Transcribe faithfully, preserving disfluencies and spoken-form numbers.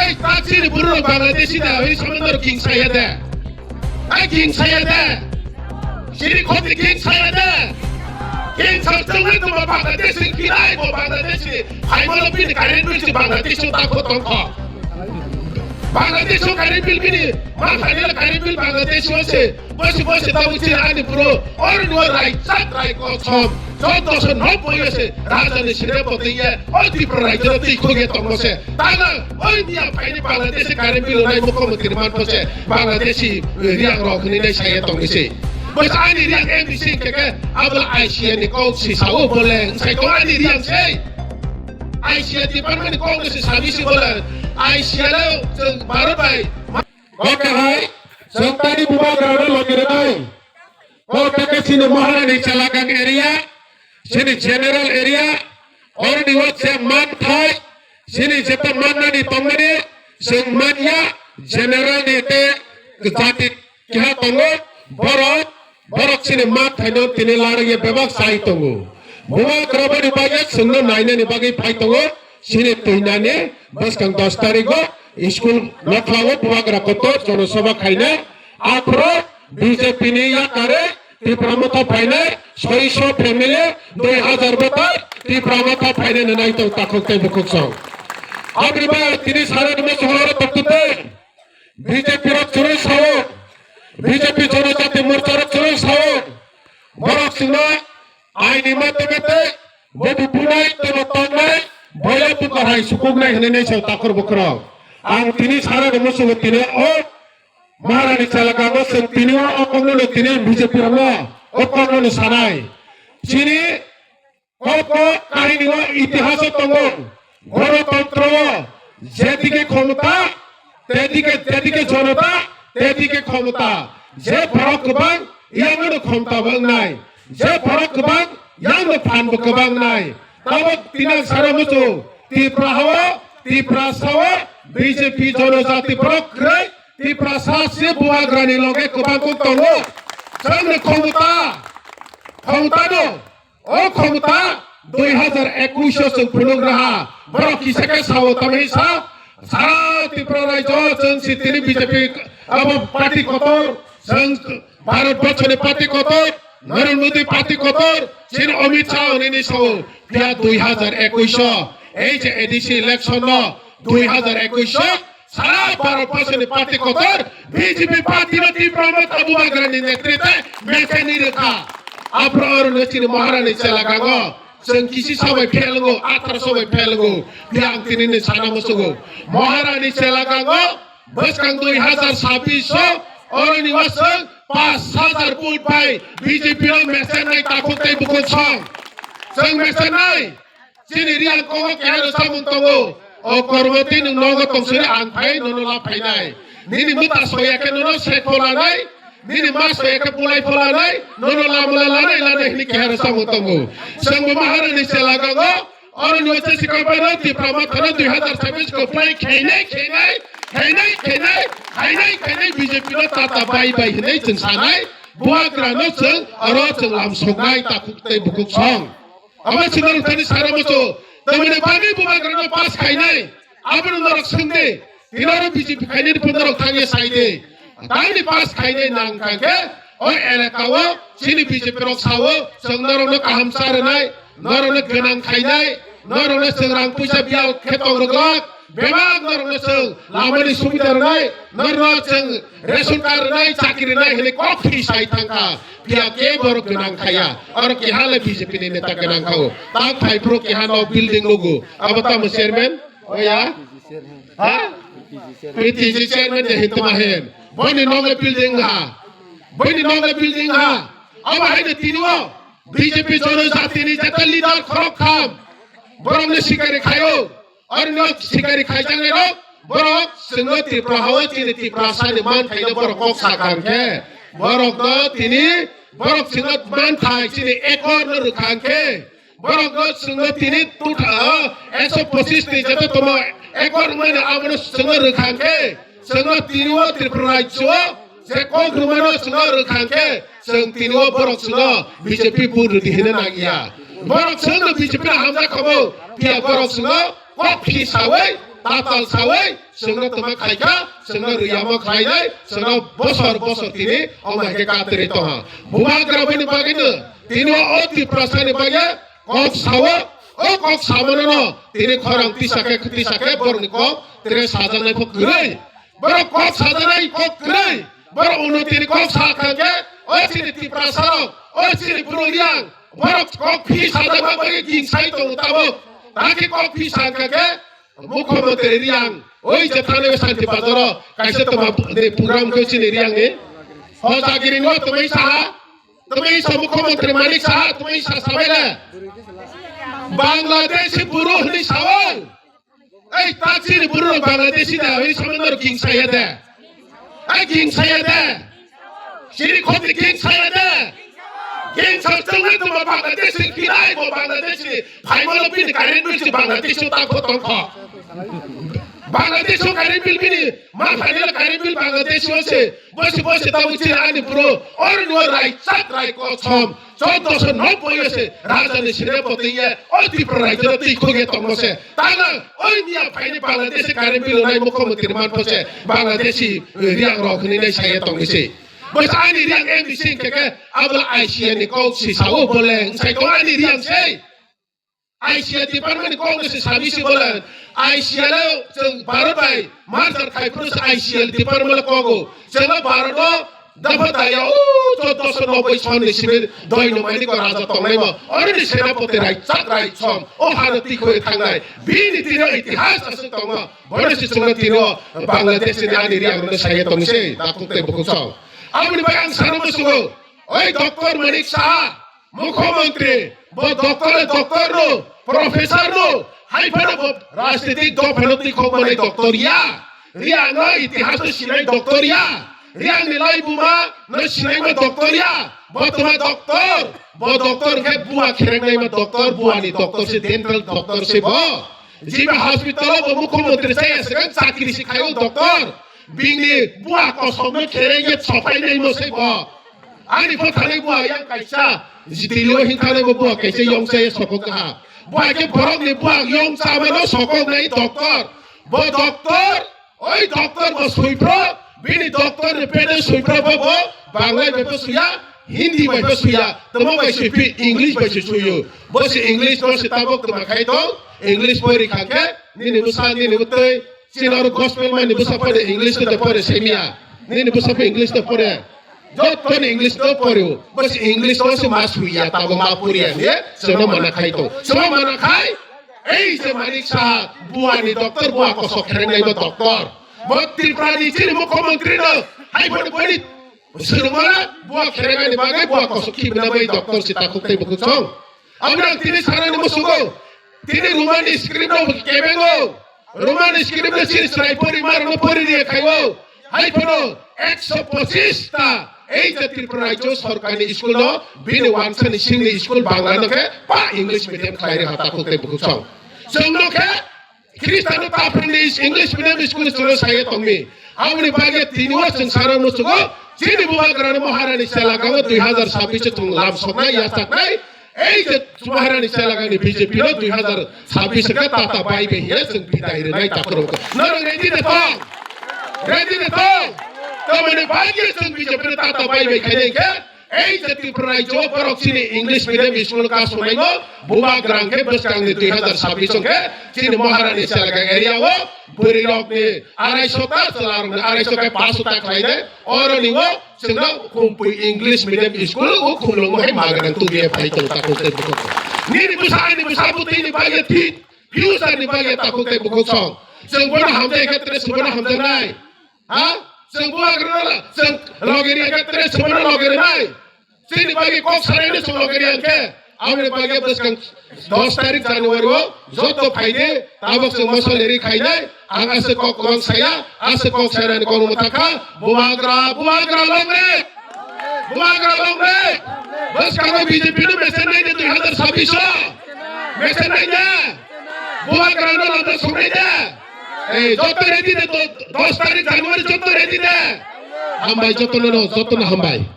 Ei, tak chini buru Bangladeshi da, ei samandar king saya da. Ai king saya da. Chini khoti king saya da. King sa chungwi tuma Bangladeshi kinai bo Bangladeshi. Hai mo bini current bill si Bangladeshi ta khotong kho. Bangladeshi current bill bini, ma hai current bill Bangladeshi se. Bosi bosi tabuk chini ani bro, oro ni rai chat rai kosom, chaudoso nobboi se, raja ni sire bo twiye, o Tripura rajyo twi khogwi tongo se. Tanga, oi miya phaini Bangladeshi current bill nai mukho mantri man pho se, Bangladeshi riang rok hwnwi nai saya tongwi se. Bosi ani riang M D C keke, abla I C A ni kok si sao bole, sai to ani riang se. I C A department ni kok si sabi si bole, I C A le, chwng baro bai. Oke hai, chwng tani bubagrano logi rwnai. Oke ke chini Maharani Chelakang area, chini general area, oroni o je man thai, chini jeta mannani tongmani, chwng manya, general ni te jati keha tongo, borok, borok chini mat thaino tini larwi bebak sai tongo. Bubagraboni bagwi chwngno nainani bagwi phai tongo, chini twinani bwskang dos tarigo school nokhlago bubagra kotor jonosabha khaina. Aphuru B J P ni yakare Tipra Motha phainai soiso family dui hazar botor Tipra Motha phainai nai tong takhuk tei bukhuk song. Aboni bagwi tini sarani muchunglo tongtute. B J P rok chwrwi sao, B J P Jonojati Morcha rok chwrwi sao, borok chwngno aini mate mate bobo bunai tebo tongnai, boya buka hai sukuknai hwnwi nai sao takhur bukhurok. Ang tini sarani muchungo tini o Maharani Chelakang o chwng tini o o kokno tini B J P rokno o kokno sanai. Chini Kok kok kahini o itihas o tongo. Gonotantro o jedike khomota, tedike, jedike jonota, tedike khomota. Je borok kwbang, yangno khomota bo wngnai. Je borok kwbang, yangno phan bo kwbang wngnai. Tabok tinang sana muchung, Tipra hao, Tiprasa o, B J P Jonojati borok kwrwi, Tiprasa se bubagrani loge kwbang kok tongo. Chwngni khomota, khomota no. O khomota dui hazar ekush o chwng phunuk raha. Borok kisa khe sao tamni sa. Sara Tripura rajyo chwng si tini B J P abo party kotor, chwng Bharat borso ni party kotor, Narendra Modi party kotor, chini Amit Shah hwnwi ni sao. Phiya dui hazar ekush o, ei je A D C election no dui hazar ekush o, Sara Bharat borso ni party kotor, B J P party no Tipra Motha bubagrani netrite mechani rwkha. Aphuru oro no chini Maharani Chelakang o, chwng kisi sabai phelngo, athar sabai phelngo, phiya ang tini ni sana muchungo. Maharani Chelakang o, bwskang dui hazar sabbish o, oro ni o chwng pash hazar vote bai B J P no mechanai takhuk tei bukhuk song. Chwng mechanai. Chini riang kongo keha rwchapmung tongo. O kormo tei nwng nogo tongsiri ang phai nono la phainai. Nini mwta soya khe nono sekho lanai. Nini ma soya khe bulai pho lanai. Nono lamla lanai lanai hini keha rwchapmung tongo. Chwngbo Maharani Chelagango. Oro ni waisa sikang bai no Tipra Mothano dui hazar sabbish ko play khainai khainai khainai khainai khainai khainai B J P no tata bai bai hinai chwng sanai. Buagra no chwng oro chwng lam soknai takhuk tei bukhuk song. Abo se norok thani sara muchung. Tamoni bagwi bubagrano pass khainai. Abono norok swngdi. Tinaro B J P khainai phano norok thangya saidi. Tamni pass khainai nang kangkhe o elaka o chini B J P rok sao chwng norokno kaham cha rwnai, norokno gwnang khainai, norokno chwng rang puisa biyal khe tong rwglak. Bebak norokno chwng lamani subida rwnai, norokno chwng ration card rwnai, chakri rwnai hinwi kok thwi sai thangkha. Phiya kebo borok gwnang khaya. Oro keha le B J P ni neta gwnang kha o. Tak phai phuru keha nok building nugo. Abo tamo chairman? Oya? Ha? P T C chairman de hitma hen. Boni nok le building ha. Boni nok le building ha. Abo hai de tini o. B J P Jonojati ni jeta leader khorok kham. Borok ni sikari khayo. Oro no sikari khaijaknai rok, borok chwngno Tripura hao chini Tiprasa ni man thaino borok kok sakha hwnkhe, borok no tini, borok chwngno man thai chini ekor no rwkha hwnkhe, borok no chwngno tini tutha, ekso pochis ni jeta tomo ekor wngmani abono chwngno rwkha hwnkhe, chwngno tini o Tripura rajyo o je kok rwmano chwngno rwkha hwnkhe, chwng tini o borok chwngno B J P vote rwdi hinwi nangya. Borok chwngno B J P no hamjak kha bo, phiya borok chwngno kok phi sawi, Tatal sawi, chwngno tama khaikha, chwngno riyamo khlainai, chwngno bosor bosor tini omo hai khe katrwi tongha. Bubagra bini bagwino tini o Tiprasani bagwi kok sao, o kok samanano tini khorang tisa khe, tisa khe borokni kok tere sajaknai kok kwrwi. Borok kok sajaknai kok kwrwi. Borok uno tini kok sakha khe, o chini Tiprasarok, o chini Bru Reang, borok kok phi sajakma bagwi gingsai tongo tabuk. Takhe kok phi sakha khe, Mukhyamantri Reang, oi je thani Santi Bazaro, kaisa toma ni program khe chini Reang ni. Hojagiri no tumi saha, tumi sa Mukhyamantri Manik Saha, tumi sa sabai le. Bangladeshi Bru hini sao. Ei tak chini Bru Bangladeshi da, ei samandar gingsaya da. Ei gingsaya da. Chini khoti gingsaya da. Gingsa chungwi tuma Bangladeshi kinai bo Bangladeshi. Phaimalo bini current bill si Bangladeshi ta khotong kho. Bangladeshi current bill bini ma phaimalo current bill Bangladeshi se. Bosi bosi ta uchi ani Bru. Or no rai chat rai ko chom. Chaudoso nobboi se raja ni sine poti ye. O Tripura rajyo twi khoge tongmo se. Tana, oi miya phaini Bangladeshi current bill nai Mukhyamantri manpho se, Bangladeshi, eh, Reang rok hwnwi nai saya tongwi se. Bwsa ani Reang M D C hwnkhe khe, abla I C A ni kok si sao bole, sai tong ani Reang se. I C A department ni kok si sabi si bole. I C A le chwng Bharat bai merger khai phuru se I C A department le kogo. Chwng Bharat o Dapha daya, o chaudoso nobboi sonni simi doi no mani ko raja tongnai mo. Oro ni senapoti rai chak rai chom. O hano tikho thangnai. Bini tino itihas aswk tongma. Bono si chwngno tino Bangladesh ni ani Reang rokno saya tongni se. Takhuk tei bukhuk chom. Aboni bai ang sana musungo. Oi Doctor Manik Saha. Mukhyamantri, bo doctor, doctor no, professor no, hai phano bo rajnitik dophano twi khok manai doctor ya. Reang no itihas no sinai doctor ya. Reang ni laibuma no sinai ma doctor ya. Bo tuma doctor, bo doctor khe bua kherengnai ma doctor, bua ni doctor se dental doctor se bo. Jiba hospital o bo Mukhyamantri saya sekarang chakri si khayo doctor. Bini bua kosok no khereng ye sopai nai mo se bo. Ani pho thanai bua yang kaisa, jitili o hin thanai bo bua kaisa yong sa ye sokok kaha. Bua ke borok ni bua yong sa ma no sokok nai doctor. Bo doctor, oi doctor bo suipro, bini doctor ni pede suipro bo bo, Banglai bai bo suya, Hindi bai bo suya, tamo bai suipi, English bai si suyu. Bo si English no si tabok tuma khai tong, English boi ri khangke, nini bwsa, nini bwtwi, Chini oro gospel mani bwsa pore English te pore semia. Nini bwsa pore English te pore. Joto ni English te pore. Bwsa English o se ma suya tabo ma puriya ne. Sono mana khai to. Sono mana khai. Ei se Manik Saha bua ni doctor bua kosok khereng nai ma doctor. Bo Tripura ni chini Mukhyamantri no. Hai boni boni. Sirmana bua khereng nai bagwi bua kosok khibna bai doctor si takhuk tei bukhuk song. Aboni ang tini sanani musugo, tini Roman script no kebengo, Roman script no chini chwrai pori mar no pori riya khaio, hai phano ekso pochis ta ei je Tripura rajyo sorkarni school no bini wansani singni school Bangla no khe pa English medium khlai ri hata khuk tei bukhuk song. Chwng no khe Khristiano ta phwrwngdi English medium school chwngno saya tongmi. Aboni bagwi tini o chwng sana muchungo, chini bubagrani Maharani chelagango dui hazar sabbish o chwng lam soknai yachaknai. Ei je Maharani chelagani B J P no dui hazar sabbish khe tata bai bai hiya chwng bidai rwnai takhurok. Norok ready de tong? Ready de tong? Tamoni bagwi chwng B J P no tata bai bai khainai khe Ei je Tripura rajyo borok chini English medium school ka sunaimo, bubagrang khe bwskangni dui hazar sabbish khe chini Maharani Selagang area o bwrwi rokni arai sota, chwla rokni arai sota, paanch sota khlainai, oro ni o chwngno kumpui English medium school o khulungo hai magrang tubiya phai tong ta khultei bukhuk. Nini bwsa ani bwsa bwtwi ni bagwi thik, future ni bagwi ta khultei bukhuk song. Chwng bono hamjai khe tere se bono hamjaknai. Ha? Chwng bubagrano chwng logeri khe tere se bono logeri nai. Chini bagwi kok sanai no chwng logeri ang khe. Aboni bagwi bwskang dos tarik January o joto phaidi, tabok chwng moso leri khainai. Ang aswk kok kwbang saya, aswk kok sanani kok no thakha. Bubagra, bubagra logeri. Bubagra logeri. Bwskango B J P no mesen nai de dui hazar sabbish o. Mesen nai de. Bubagrano lama soknai de. Ei, joto ready de, do-, dos tarik January joto ready de. Hambai jotono, jotono hambai.